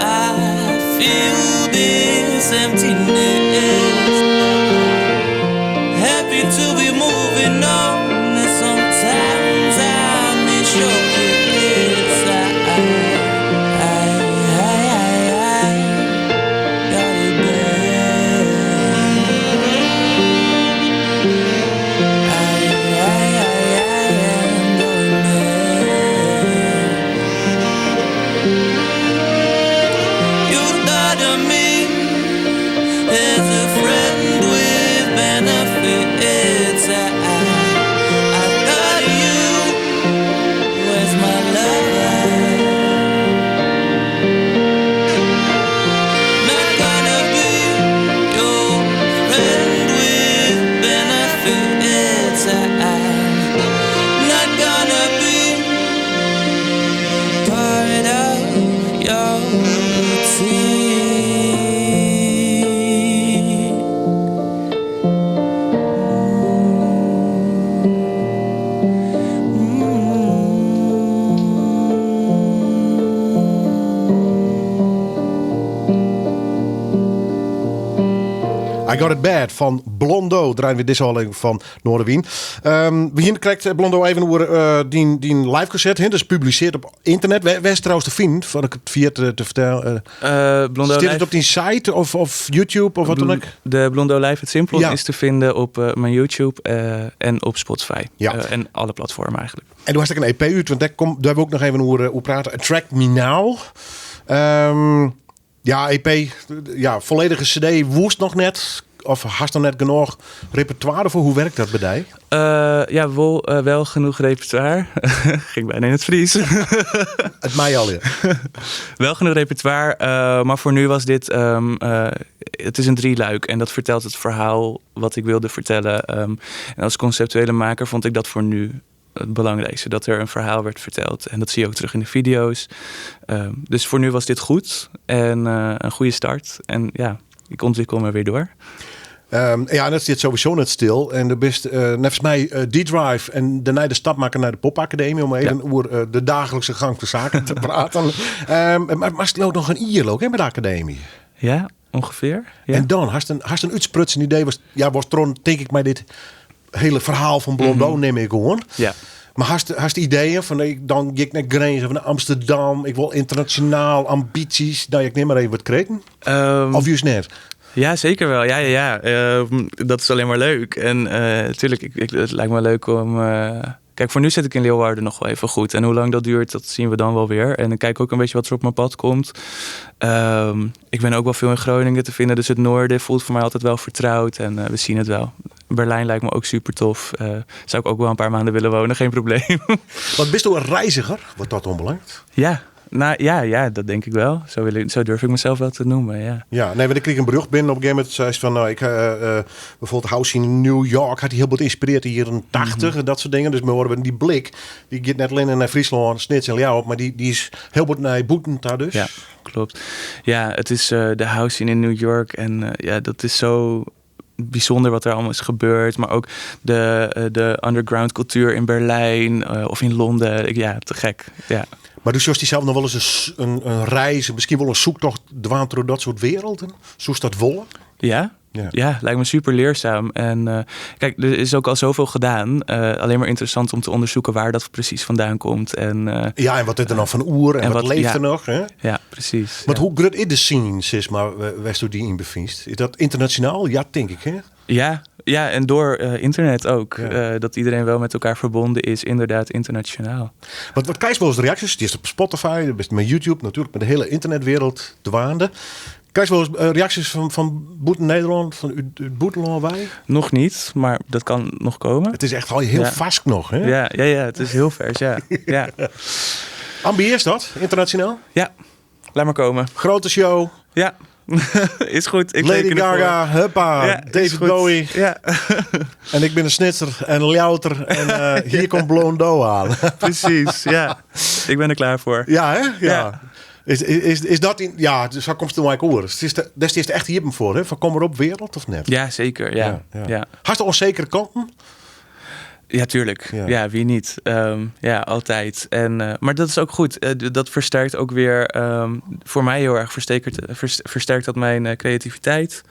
I feel this emptiness. Happy to be moving on, and sometimes I miss your kiss. I got it bad. I am going mad. You thought of me I Got It Bad fan Blondeau. Draaien we dizze ôflevering fan Noardewyn. Um, we hiene krekt, eh, Blondeau, even oer uh, dyn, dyn live concert. Hè? Dus publiseerd op internet. Wêr, wêr is trouwens te finen? Foar ik it ferjit te, te fertellen. Uh, Blondeau Stiet it op dyn site of, of YouTube of wat dan ook? De Blondeau Live at Simplon ja. is te vinden op uh, mijn YouTube en op Spotify. Ja. En alle platformen eigenlijk. En do hast ek in EP út, want dêr, kom, dêr wol ik noch even oer, oer prate. Attract Me Now. Um, ja, EP, ja, volledige CD woest noch net. Of hast noch net genôch repertoire foar? Hoe wurket dat by dy? Uh, ja, wol, wel genoeg repertoire. Ging bijna in het Fries. Het mei al, ja. Wel genoeg repertoire, uh, maar voor nu was dit... Um, het is een drieluik en dat vertelt het verhaal wat ik wilde vertellen. Um, en als conceptuele maker vond ik dat voor nu het belangrijkste. Dat er een verhaal werd verteld. En dat zie je ook terug in de video's. Um, dus voor nu was dit goed. En een goede start. En ja, ik ontwikkel me weer door. Um, ja, en dat zit sowieso net stil. En do bist, neffens my, D-Drive en dêrnei de stap makke nei de Popacademie om even ja. oer de dagelijkse gang fan saken te praten. Um, mar, mar it noch in jier ook, hè, by de Akademy? Ja, ongeveer. Ja. En dan, hast in útsprutsen idee, was, ja, was tron, tink ik, mei dit hiele ferhaal fan Blondeau mm -hmm. nim ik oan. Ja. Mar hast, hast ideeën fan ik, dan gean ik nei Grins of nei Amsterdam, ik wol ynternasjonaal ambysjes, no, ik neam mar even wat kreten. Of júst net? Ja, zeker wel. Ja. Dat is alleen maar leuk. En natuurlijk, het lijkt me leuk om... Kijk, voor nu zit ik in Leeuwarden nog wel even goed. En hoe lang dat duurt, dat zien we dan wel weer. En dan kijk ik ook een beetje wat er op mijn pad komt. Ik ben ook wel veel in Groningen te vinden. Dus het noorden voelt voor mij altijd wel vertrouwd. En we zien het wel. Berlijn lijkt me ook super tof. Zou ik ook wel een paar maanden willen wonen, geen probleem. Wat bist do in reiziger, wat dat oanbelanget? Ja, nou ja, dat denk ik wel. Zo durf ik mezelf wel te noemen, ja. Ja, nee, want ik kreeg in berjocht binnen op een gegeven moment. Zei ze van, nou, ik, bijvoorbeeld House in New York hat dy hiel bot ynspirearre yn de jierren 80 en dat soart dingen. Dus we horen dy blik, dy giet net allinne nei Fryslân, Snits en Ljouwert, mar dy is hiel bot nei bûten ta dus. Ja, klopt. Ja, het is de house scene in New York en ja, dat is zo bysûnder wat der allegear is gebeurd. Mar ek de underground kultuer yn Berlijn of yn Londen. Ja, te gek. Ja. Mar do sjochst dysels noch wolris in reis, miskien wol in syktocht dwaan troch dat soart werelden? Soest dat wolle? Ja. Ja. Ja, lijkt me super leerzaam. En kijk, er is ook al zoveel gedaan. Alleen maar interessant om te onderzoeken waar dat precies vandaan komt. En, Ja, en wat is der noch fan oer en en wat wat, leeft ja. der noch? Hè? Ja, precies. Want ja. hoe grut is de scene, sis mar, wêr'tsto dy yn befynst? Is dat ynternasjonaal? Ja, tink ik, hè? Ja, en door internet ook. Ja. Dat iedereen wel met elkaar verbonden is, inderdaad internationaal. Wat krijg je wel eens reacties? Het is op Spotify, met YouTube, natuurlijk met de hele internetwereld dwaande. Krijg je wel eens reacties fan bûten Nederlân, fan út bûtenlân wei? Nog niet, maar dat kan nog komen. Het is echt al hiel Ja. farsk noch, hè? Ja, het is hiel fers, ja. Ja. Ambieerst dat, ynternasjonaal? Ja, laat maar komen. Grutte show. Ja, is goed. Ik Lady teken ervoor. Gaga, huppa, Ja, is David goed. Bowie. Ja, En ik ben een Snitser en een Ljouwerter. En hier komt Blondeau aan. precies. Ja, ik ben er klaar voor. Ja, hè? Ja. Ja. Is dat in, ja, dus daar komst do ek oer. Dêr stiest echt iepen foar, hè? Fan kom mar op wereld of net? Ja, zeker. Ja. Ja, ja. Ja. Hast do ûnsekere kanten? Ja, tuurlijk. Ja. Ja, wie niet? Ja, altijd. En, maar dat is ook goed. Dat versterkt ook weer, voor mij heel erg, versterkt dat mijn creativiteit.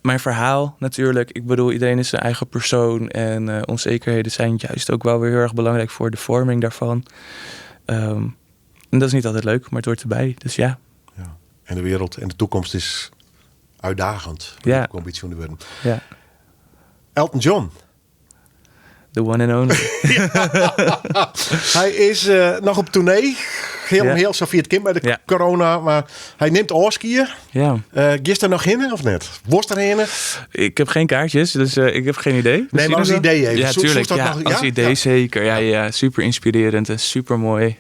Mijn verhaal natuurlijk. Ik bedoel, iedereen is zijn eigen persoon. En onzekerheden zijn juist ook wel weer heel erg belangrijk voor de vorming daarvan. En dat is niet altijd leuk, maar het hoort erbij. Dus ja. Ja. En de wereld en de toekomst is uitdagend. Ja. Om iets te worden. Ja. Elton John. The one and only. Hy is noch op toernee. Hiel, Ja. hiel safier't kin by de Ja. corona. Mar hy nimt ôfskie. Ja. Giest der noch hinne of net? Wolst der hinne? Ik heb geen kaartjes, dus ik heb geen idee. Nee, Misschien maar als wel. idee even. Ja, tuurlijk. Soest dat Ja, noch, als ja? idee Ja. zeker. Ja, super inspirerend en super mooi.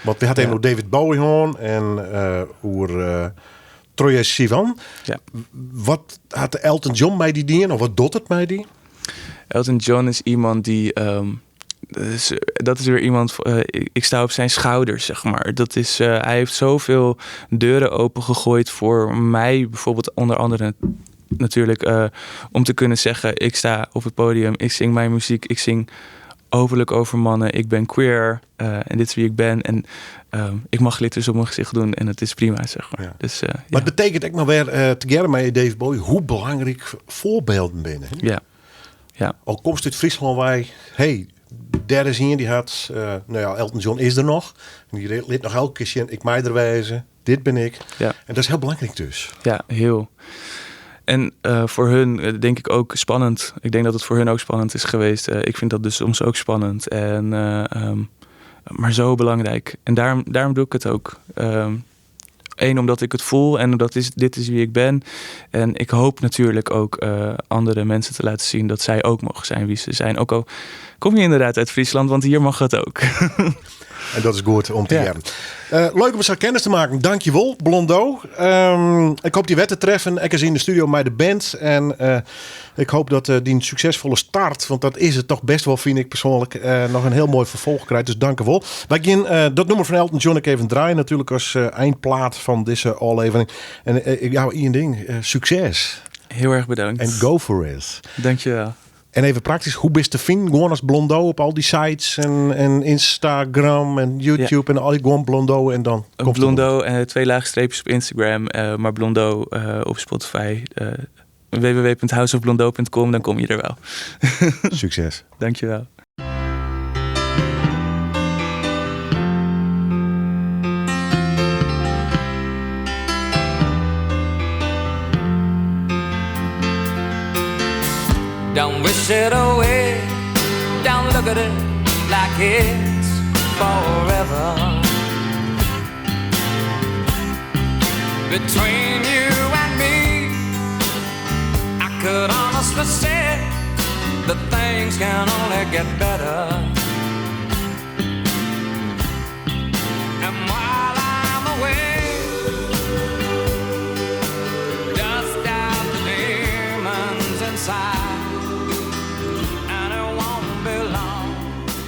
Want we hadden even David Bowie hân en oer Troye Sivan. Ja. Wat hat Elton John mei dy dien? Of wat docht it mei dy? Elton John is iemand die... Dus, dat is weer iemand... Ik sta op zijn schouders, zeg maar. Hij heeft zoveel deuren opengegooid voor mij. Bijvoorbeeld onder andere natuurlijk... om te kunnen zeggen, ik sta op het podium, ik zing mijn muziek, ik zing openlijk over mannen. Ik ben queer en dit is wie ik ben. En ik mag glitters op mijn gezicht doen en het is prima, zeg maar. Ja. Dus, Maar het betekent ook maar weer, together met Dave Bowie, hoe belangrijk voorbeelden binnen. Hè? Ja. Ja. Al komst uit Friesland wij, hey, daar is hier die had, nou ja, Elton John is er nog. En die liet nog elke keer zien, ik mij er wijzen, dit ben ik. Ja. En dat is heel belangrijk dus. Ja, heel. En voor hun denk ik ook spannend. Ik denk dat het voor hun ook spannend is geweest. Ik vind dat dus soms ook spannend. Maar zo belangrijk. En daarom doe ik het ook. Eén, omdat ik het voel en omdat dit is wie ik ben. En ik hoop natuurlijk ook andere mensen te laten zien dat zij ook mogen zijn wie ze zijn. Ook al kom je inderdaad uit Friesland, want hier mag het ook. En dat is goed om te hebben. Leuk om eens kennis te maken. Dankjewel, Blondeau. Ik hoop die wet te treffen. Ik is in de studio met de band. En ik hoop dat die succesvolle start, want dat is het toch best wel, vind ik persoonlijk, nog een heel mooi vervolg krijgt. Dus dank u wel. Wij gaan dat nummer van Elton John ik even draaien natuurlijk als eindplaat van deze aflevering. En ik jou één ding, succes. Heel erg bedankt. En go for it. Dankjewel. En even praktisch, hoe bist te vinden? Gewoon als Blondeau op al die sites en Instagram en YouTube en al die gewoon Blondeau en dan komt het Blondeau en 2 laagstreepjes op Instagram, maar Blondeau op Spotify. www.houseofblondeau punt com, dan kom je er wel. Succes. Dankjewel. Don't wish it away, don't look at it like it's forever. Between you and me, I could honestly say that things can only get better. And while I'm away, dust out the demons inside.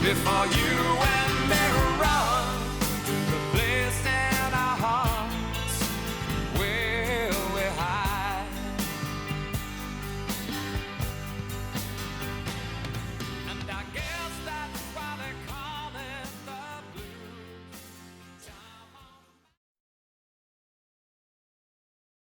Before you and me run